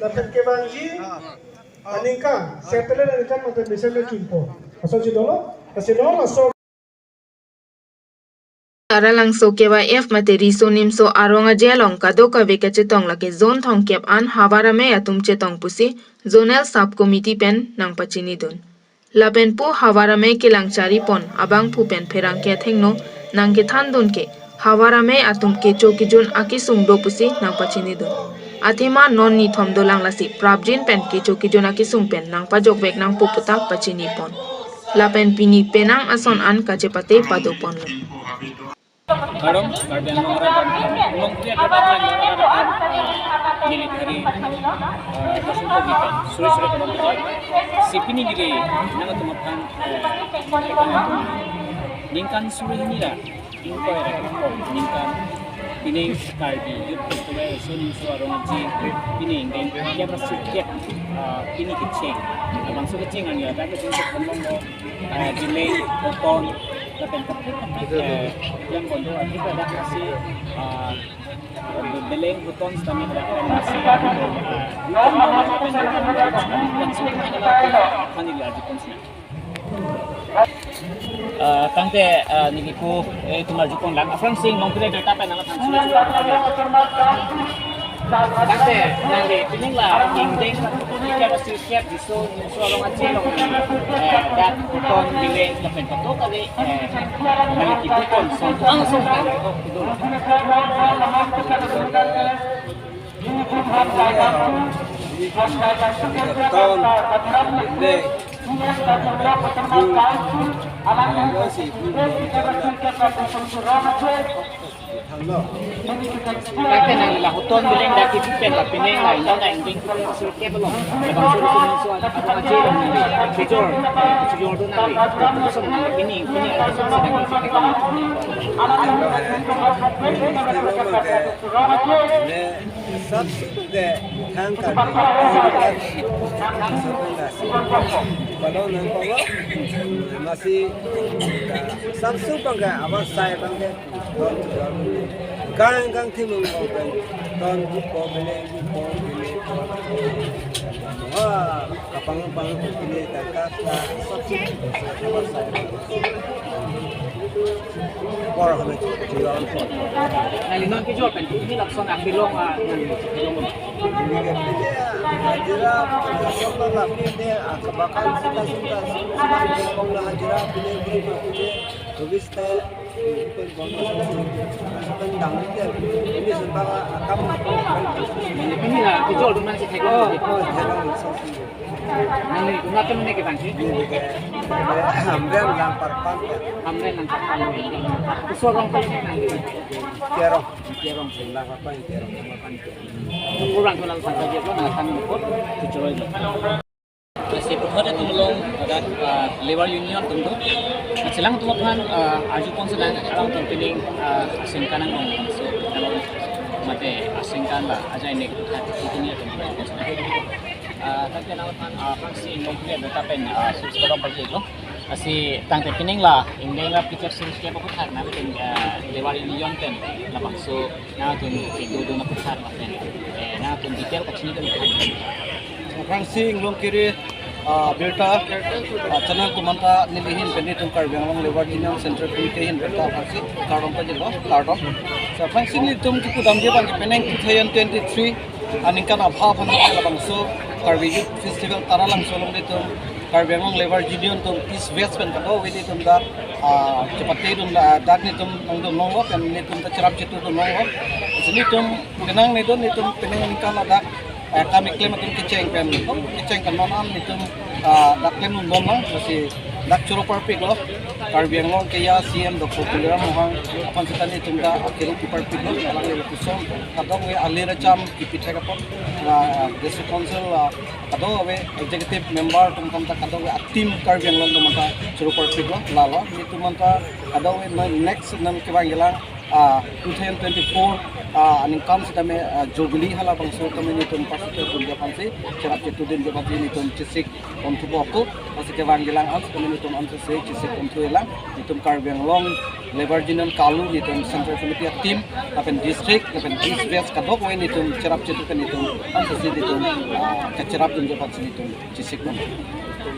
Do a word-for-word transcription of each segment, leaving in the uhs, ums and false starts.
Lapen kevangji aningkan, settlement aningkan mate mesen le chunpo. Asonsi dolo, lasi non laso Taralangso K Y F mate Riso Nimso Arong Aje along kadokave kachetong lake zone thomkep an Havar Amei atum chetong pusi Zonal Sub Committee pen nangpachinidun. Lapen pu Havar Amei kelang charipon abangphu pen pherangke athengno nangkethandun ke Havar Amei atum kecho kejun akesung do pusi nangpachinidun. Athema non nithom dolang lasi prapjin pen kecho kejun akesung pen nangpajokvek nangpo pu ta pachinipon. Lapen pini penang ason an kachepate padoponlo. Kardom, Karbi Anglong Rajya, Nongkri Rajya, Military, eh, Kasumko Gitan, Suri Suri Kadom Pajai. Si pini giri, nangtum aphan, eh, ningkan suri hini ra, ingkoi ra, ningkan pining Karbi Youth Festival, Riso Nimso Arong Aje, pining ingdeng, kep ra sirkep, eh, pini kecheng. Labangso kecheng angya, dak kecheng kethom long lo, eh, Bileng, Hoton, lapen kaprek kaprek, eh, yang kondo ahi pada kasi, eh, Bileng, Hoton, sitame pada kasi, eh, yang sudah yang sudah kan ini aja konsep. Eh, tangte, eh, neli ko, eh, tumar jukong lang. Aphrang si Nongkri Delta pen nangthan. Tangte, nangli pining la, ingdeng, ingdeng, sirkep, Riso Nimso Arong Aje along, eh, dak Hoton Bileng lapen kadokave, eh, nangli kidukon song, ang song, Hoton Bileng, Tangte nangli la Hoton Bileng dak kipu pen la pining la ingdeng la ingdeng kipu pen sirkep along. Labangso Riso Nimso Arong Aje along nangli kejor, kejor do nangli. Lapuson nangli pini, pini ada song sedang nangli. Sab suku ke thang ka, kalau nang ko, masih sab suku bangke, abang sai bangke, don don, gang gang thimung bangke, don ko bele ko bele ko, wah, kapang pang bele tangka, sab suku abang sai. Por hame chuyon por. Nangli non kejor pen, ini lapuson akelong, ah, nangli kelong. Ini ke pide, ah, hajira, ah, sokla la pide, ah, kebakan sita sita, sita, sita, hajira, pide, pide, pide, tobis te, pide, pide, pide, dang pide, ini sumpah, ah, kam. Ini la kejor duman si thek. Oh, oh, thek, oh, so, so. Nangli, nangtum ne kevang si? Hamren Langparpan. Hamren Langparpan. Laso arong pale nangli. Kerong. Kerong, Langparpan, Kerong, Langparpan. Kurang kurang sampai dia pun akan ikut kecil. Si puthot atum along, adak, ah, Labour Union atum do. Chelang atum aphan, ah, arjupon sedang alangtum pining, ah, asengkan angbong. So, mate asengkan ba, ajai ne kuthat, itini atum. Ah, tangte nangphan, ah, aphrangsi Nongkri Delta pen, ah, Suri Suri Kadom Pajai lo. Lasi tangte pining la, ingdeng la pichar sirkep aputhak nangtum, ah, Labour Union pen, labangso nangtum kedo do aputhak lapen, eh, nangtum detail kachinidun. Aphrangsi Nongkri, ah, Delta, ah, channel atum anta neli ahin pen nelitum Karbi Anglong Labour Union Central Committee ahin pen ta aphrangsi kardom pajirlo, kardom. So aphrangsi nelitum kipudamji abang ke pining two thousand twenty-three aningkan aphan aphan labangso Karbi Youth Festival Taralangso along nelitum Karbi Anglong Labour Union atum East West pen kadokave nelitum dak, ah, chepatedun la, dak nelitum nangdun longlo pen nelitum ta cherap chetudun longlo. Lasi nelitum kenangnedun nelitum pining aningkan ladak, eh, kam keklem atum kecheng pen, oh, kecheng pen non an nelitum, ah, dak klemdun longlo, lasi dak choro parpiklo, Karbi Anglong keja C M Doctor Tuliram Ronghang aphan seta nelitum ta, ah, kero pi parpiklo, alangli lapuson, kadokave alir acham kipithek apot, ah, District Council, ah, kadokave executive member atum anta kadokave a-team Karbi Anglong atum anta choro parpiklo, lalo, nelitum anta kadokave non next non kevang kelang, ah, two thousand twenty-four, Ah, aningkan sitame, ah, Jubilee halabangso tame netum participate dunji aphansi, cherap chetudunji aphansi netum chesik ponthupo ako, lasi kevangjilang an sitame netum ansose chesik ponthulang, netum Karbi Anglong Labour Union KALU netum Central Committee a-team, lapen district, lapen East West kadokave netum cherap chetu pen netum ansose netum, ah, kacherap dunji aphansi netum chesik pon.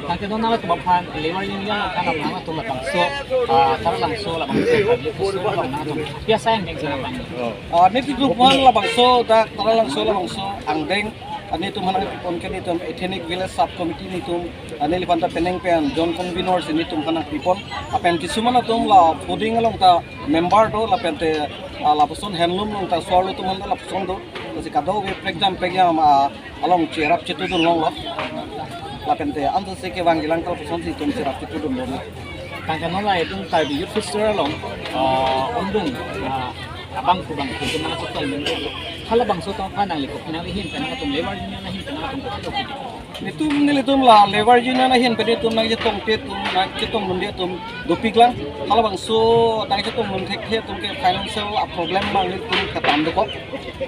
Tangke non nangtum aphan Labour Union aphan nangtum labangso, ah, Taralangso labangso, labangso, labangso. Biasa yang jeng sana bang. Ah, netum aphan labangso, dak Taralangso labangso angdeng, ah, netum aphan nangpipon ke netum Ethnic Village Sub Committee netum, ah, neliphan ta penang pen Joint Convener si netum aphan nangpipon. Lapen kisuman atum la fooding along ta member do, lapen te, ah, lapuson handloom along ta swarlo atum aphan ta lapuson do. Lasi kadokave prekjam prekjam, ah, along cherap chetudun longlo. Lapen te ansose kevangjilang kal pusonsi netum cherap chetudun longlo. Tangke non la itum Karbi Youth Festival along, ah, ongdung, ah, abang kubang itum mana chetong dun. Halabangso tong aphan nangli ko, nangli ahin pen nangtum Labour Union ahin pen nangtum ko. Netum nelitum la Labour Union ahin pen netum nangchetongte atum, nangchetongdunde atum dopiklang. Halabangso nangchetongdun thekthe atum ke financial a-problem abang netum ketam dokok.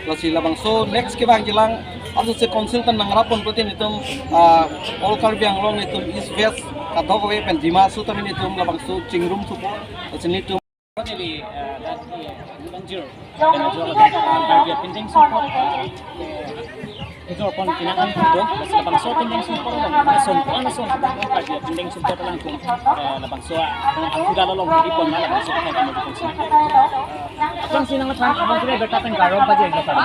Lasi labangso next kevangjilang, ansose council pen nangrap pon pute netum, ah, all Karbi Anglong netum East West kadokave pen Dima Hasao tame netum labangso chingrum thupo. Lasi netum Neli, eh, dak, eh, Banjir, Banjir, eh, Karbi Pindeng Sumpot, eh, kejor pon pinangan do, labangso Pindeng Sumpot, labangso, ana son, Karbi Pindeng Sumpot alangtum, eh, labangso, ah, kuda lolong di pon, labangso, eh, kami di pon sini. Abang si nangliphan, abang si berta pen garom paje, garom.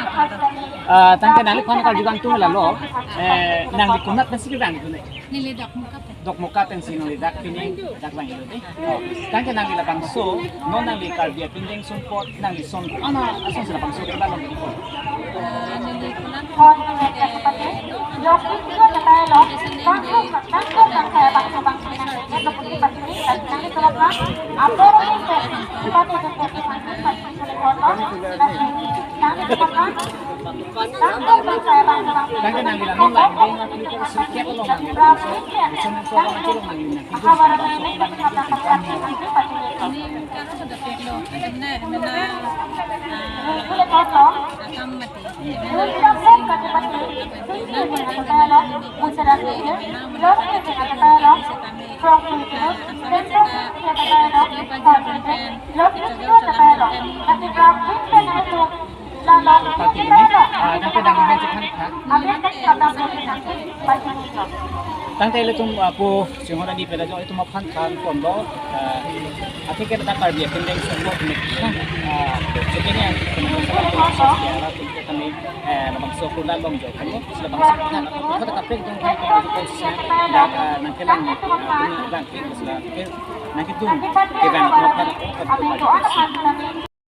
Eh, tangke nangliphan karju kangtung lalo, eh, nangli konat pensi kevang itu ne. Neli Dokmoka pen. Dokmoka pensi nangli dak pini, dak bang itu ne. Oh, tangke nangli labangso, non nangli Karbi Pindeng Sumpot, nangli son, ana, ason si labangso kuda lolong di pon. Ah, neli konat, eh, no, Tangke nangli la non la deng la klipor si kep lo nangli la so. Isun so la klipor nangli na. Ini kan sudah pek lo. Ini, ini, ah, akam mati. Tangke dang amen si kan kha. Tangke ilitum, ah, pu singhon ani peda jo itum aphan than ponlo, ah, atheke ta Karbi Pindeng Sumpot ne kha, ah, chekene ang atum ke kami, eh, labangso kuda lolong jo kami, labangso kha, kha ta kapek dong kami, kami ko sa, dak, ah, nangkelang, ah, bang ke, nangkedun kevang atum aphan,